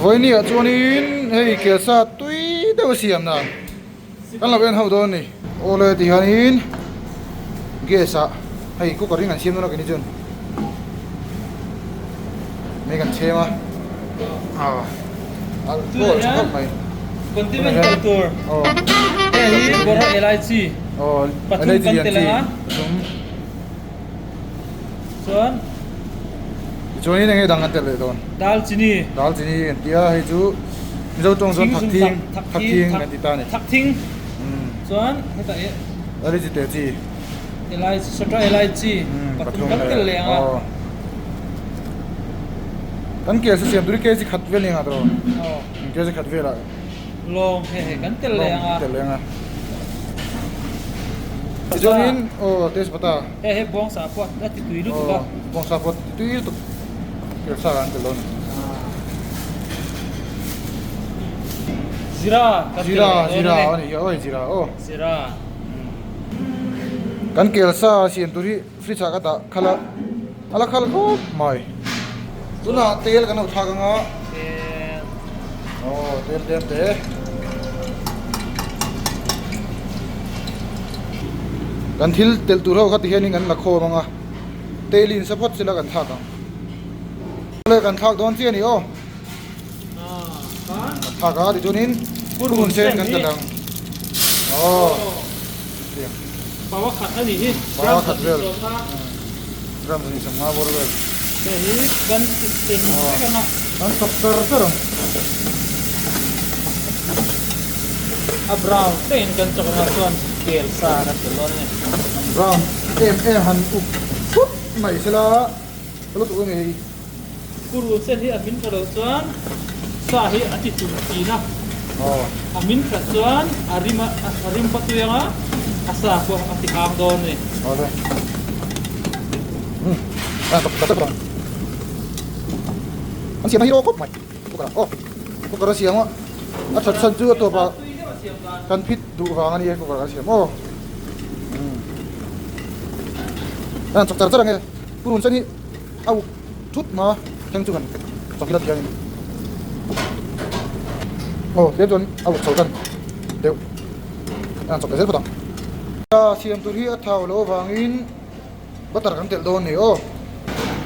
Vawinia chuanin hei kelsa tui deuh a siam dan kan lo en ho dawn a ni. Awle ti hianin gas ah hei cooker in kan siam dawn a keini chuan mei kan chhem a ah a goal tha khawp mai. Condiment telh tur hei hi bawrha elaichi pathum kan telh ang a. Chuan. Tichuanin enge dang an telh leh dawn? Dal chini. Dal chini an ti a, hei chu Mizo tawng chuan thak thing, thak thing an ti ta a ni. Thak thing. Chuan hetah hi. Elaichi te chi. Elaichi, sawta elaichi pathum kan telh leh ang a. Kan kel sa siam tur hi kg khat vel ni ang a tawh. Kg khat velah. Lawng he he kan tel leh ang a. Lawng tel leh ang a. Tichuanin aw tespata. He he bawngsa pawh a ti tui lutuk a. Aw bawngsa pawh a ti tui lutuk. Kelsa kan tel dawn a ni. Zira kan tel leh dawn a ni. Zira a ni hi aw zira aw. Zira. Kan kelsa siam tur hi fridge ah ka dah khalh a, a la khalh khawp mai. Tunah tel kan lo thlak ang a. Tel. Aw tel tlem te. Kan thil telh tur ho kha ti hianin kan la khawm ang a, tel in sa phawt sela kan thlak ang. Awle kan thlak dawn chiah a ni aw. Kan thlak a tichuanin purun sen kan telh ang. Aw. Pawa khat a nih hi. Pawa khat vel. Gram 25 bawr vel. Hei hi kan eng vek ang a. Kan chawk char char ang. A brown thlengin kan chawk ang a chuan kel sa kan tel dawn a ni. An brown em em han up thut mai sela ka la duh a ni hei. Purun sen hi a min tha loh chuan sa hi a ti tum thin a. A min that chuan a rim a rim pawh tui ang a, a sa pawh a ti hang dawn a ni. An siam hi aw khawp mai cooker ah aw cooker a siam a a that chhan chu a tawp ah kan phit duh vang a nia cooker kan siam aw an chawk char char ang e purun sen hi a uk thut hma thleng chu kan chawk ila tiangin aw tlem chuan a uk chho tan deuh an chawk leh zel phawt ang. Siam tur hi a thau loh avangin butter kan telh dawn a ni aw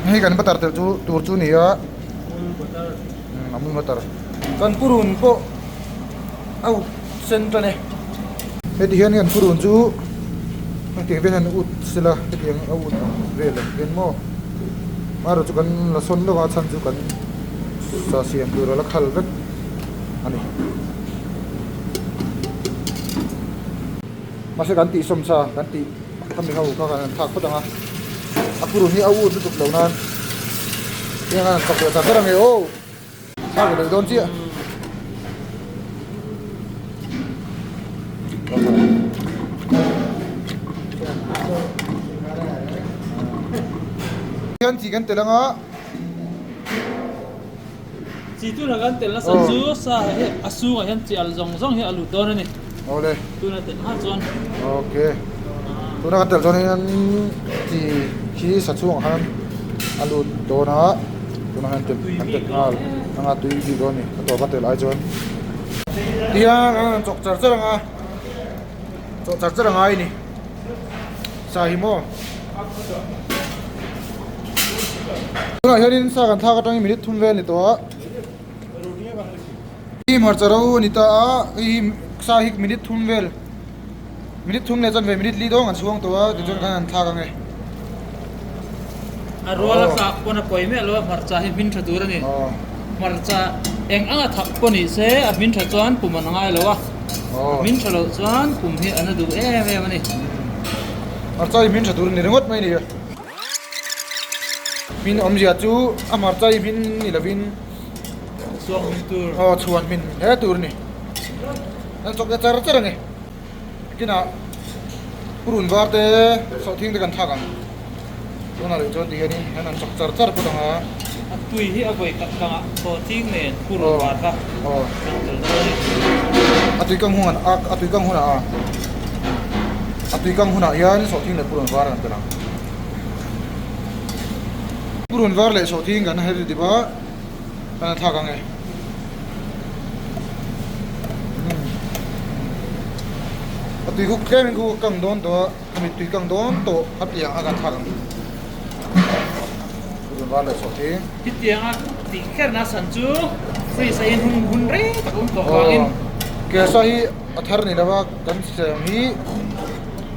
hei kan butter telh chu tur chu a ni a amul butter kan purun pawh a uk sen tan e heti hian kan purun chu hetiang vel hian ut sela hetiang a ut vel ang hian maw amaherawh chu kan la sawn lawk a chhan chu kan sa siam tur a la khal vek a ni. Mahse kan tih sawm sa kan tih khami ho kha kan han thlak phawt ang a, a purun hi a ut lutuk lo nan heng an han chak leh ta ber ang e aw thlak leh dawn chiah. Hian chi kan tel ang a. Chi tuna kan tel nasa chu sa hi a sungah hian chi al zawng zawng hi a lut dawn a ni. Awle. Tuna tel hma chuan. Ok. Tuna kan tel chuan hian chi khi sa chhungah khan a lut dawn a, tuna hian tel kan tel nghal anga tui bik dawn a ni a tawp a tel ai chuan. Tihian an rawn chawk char char ang a, chawh char char a ngai a ni. Sa hi maw? Tunah hianin sa kan thlak atangin minute thum vel a ni tawh a. Hi hmarcha ro a ni ta a, hei hi sa hi minute thum vel, minute thum leh chuan ve minute li dawng an chhuang tawh a, tichuan khan an thlak ang e. A rual a tlak pawn a pawi miah lo a, hmarcha hi hmin tha tur a ni. Hmarcha eng anga thak pawh ni se a hmin tha chuan pum an ngai lo a, a hmin tha loh chuan pum hi an a duh em em a ni. Hmarcha hi hmin tha tur a ni ringawt mai a ni. Hmin awmzia chu a hmarcha hi hmin ni lovin Chhuan hmin tur. Aw chhuan hmin hle tur a ni. An chawk ta char char a ni. Kinah purun var te sawhthing te kan thlak ang. Tunah leh chuan tihianin hian an chawk char char phawt ang a. A tui hi a vawi khat kangah sawhthing nen purun var kha kan tel dawn a ni. A tui kang hunah a tui kang hunah a a tui kang hunah hian sawhthing leh purun var an tel ang. Purun var leh sawhthing kan her dip a, kan han thlak ang e. A tui kuk tlem in khu kang dawn tawh a, khami tui kang dawn tawh a piang a kan thlak ang. Purun var leh chhuah hi. Hetianga tih kherna san chu freeze a in hun hun rei tak awm tawh vangin. Kelsa hi a thar ni lova kan siam hi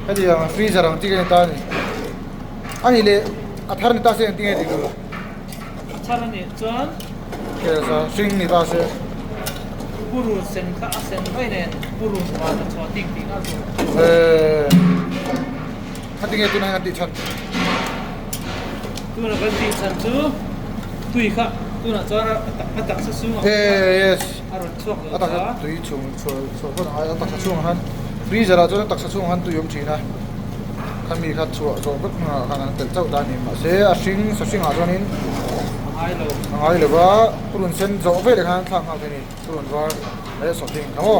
hetiang freezer ang chi ka ni ta a ni. A nih leh a thar ni ta se engtin nge tih tur? A thar a nih chuan. Kelsa hring ni ta se. Purun sen kha a sen mai nen purun van a chhuah ting tih nghal tur. Eee. Khatinge nge tunah hian kan tih chhan? Tunah kan tih chhan chu tui kha tunah chuan a taksa chhungah a rawn chhuak lo ta. A tui chhung chhuah chhuah phawt angai a taksa chhungah khan freezer ah chuan a taksa chhungah khan tui awm thin a khami kha chhuah zawh vek hmunah khan an telh chauh ta a ni mahse a hring sa hringah chuanin a ngai lo a ngai lo va purun sen zawh veleh khan an thlak nghal thei a ni purun var leh sawhthing kha maw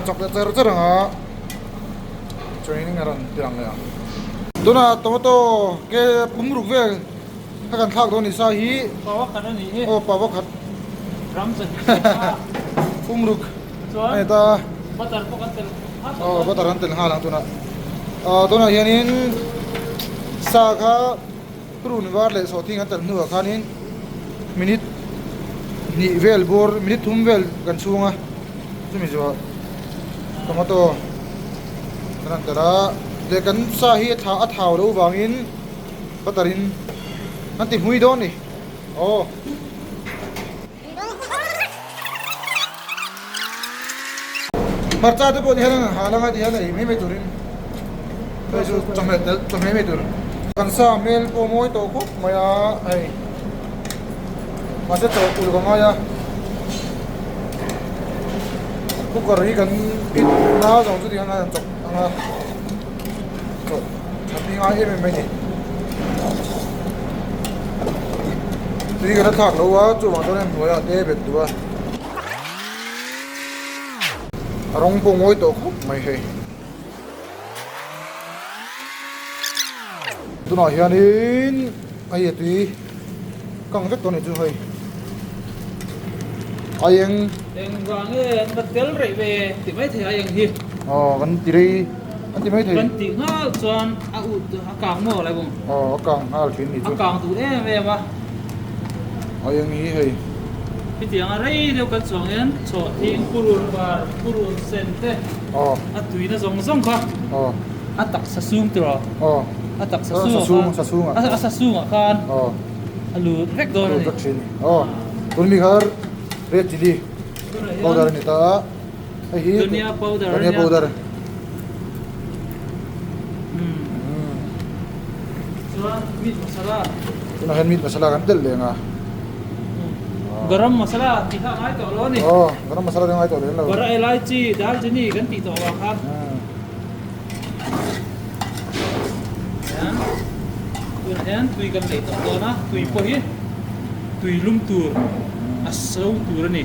chawk leh char char ang a. Chuanin a rawn ti ang leh ang. Tunah tomato ke pum ruk vel kha kan thlak dawn ni sa hi. Pawa khat a nih hi. Aw pawa khat. Ram zahnih sawm a. Pum ruk. Chuan. A ni ta. Butter pawh kan tel nghal. Aw butter kan tel nghal ang tunah. Tunah hianin sa kha prune var leh sawhthing an tel hnuah khanin minute hnih vel bawr minute thum vel kan chhung a chumi zawhah tomato kan han telh a leh kan sa hi a thla a thau loh vangin butter in an ti hmui dawn a ni aw. Hmarcha te pawh tihian an hal anga tihian ei mai mai turin hei chu chawhmeh telh chawhmeh mai tur kan sa hmel pawh mawi tawh khawp mai a hei mahse chaw uluk a ngai a cooker hi kan pit na zawng chu tihian an chawp anga chaw tha pi ngai em em mai a ni tui kan la thlak lo a chuvang chuan hnuaiah te bet duh a. A rawng pawh ngawi tawh khawp mai hei. Tunah hianin hei a tui kang vek tawh a nih chu hei. Aieng. Eng vang nge an va tel rei ve tih mai thei aieng hi. Aw kan ti rei an ti mai thei. Kan tih nghal chuan a ut a kang maw lai bawng. Aw a kang nghal thin nih chu. A kang duh em em a. Aieng hi hei. Hetianga rei deuh kan chuang hian chhawhthing purun var purun sen te a tuina zawng zawng kha a taksa sung tiraw a taksa sungah khan a sa sungah khan a lut vek dawn a ni. Tun mi kha red chilli powder a ni ta a hei hi dhania powder dhania powder chuan meat masala tunah hian meat masala kan telh leh ang a. Garam masala tih kha a ngai tawh lo a ni. Aw, garam masala te ngai tawh lem lo. Bara elaichi, dalchini kan tih tawh vang khan. Hian tunah hian tui kan lei tawh dawn a, tui pawh hi tui lum tur a so tur a ni.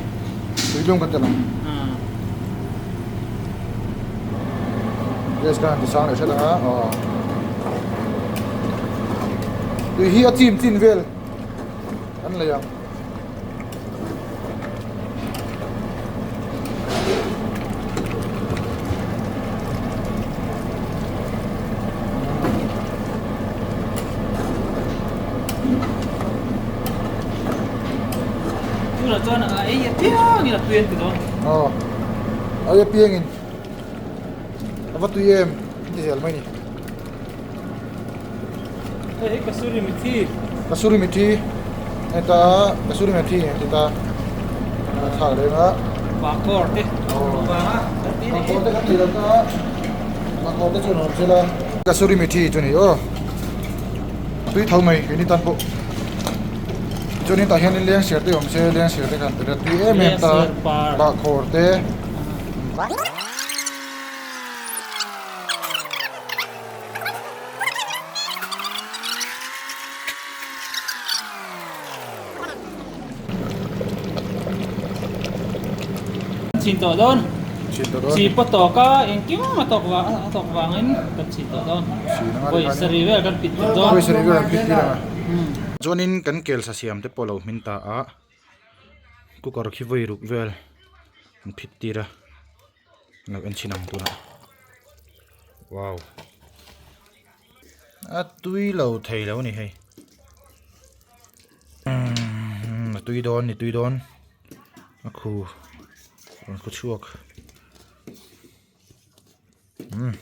Tui lum kan telh ang. Gas khan an ti sang leh hret ang a, aw. Tui hi a chim chin vel. An lei ang. Tunah chuan a ei apiangin a tui an ti dawn. Aw, a ei apiangin a va tui em an ti zel mai ni. Hei hi Kasuri Mithi. Kasuri Mithi heta Kasuri Mithi an ti ta a thlak reng a. Bakawr te vang a kan ti ni. Bakawr te kan ti lo ta Bakawr te chu an awm zel a. Kasuri Mithi chu ni aw tui tho mai keini tan pawh chuanin tah hianin leng ser te awm se leng ser te khan tel a tui em em ta Bakawr te. Chin tawh dawn. Chi pawh tawk a, engkim a tawk vang a tawk vangin kan chin tawh dawn. Vawi sarih vel kan pit tir dawn. Vawi sarih vel kan pit tir ang a. Chuanin kan kel sa siam te pawh a lo hmin ta a, cooker khi vawi ruk vel an phit tir a. Lo en chhin ang tunah wow a tui lo thei lo a ni hei umm a tui dawn ni tui dawn a khu rawn khu chhuak umm.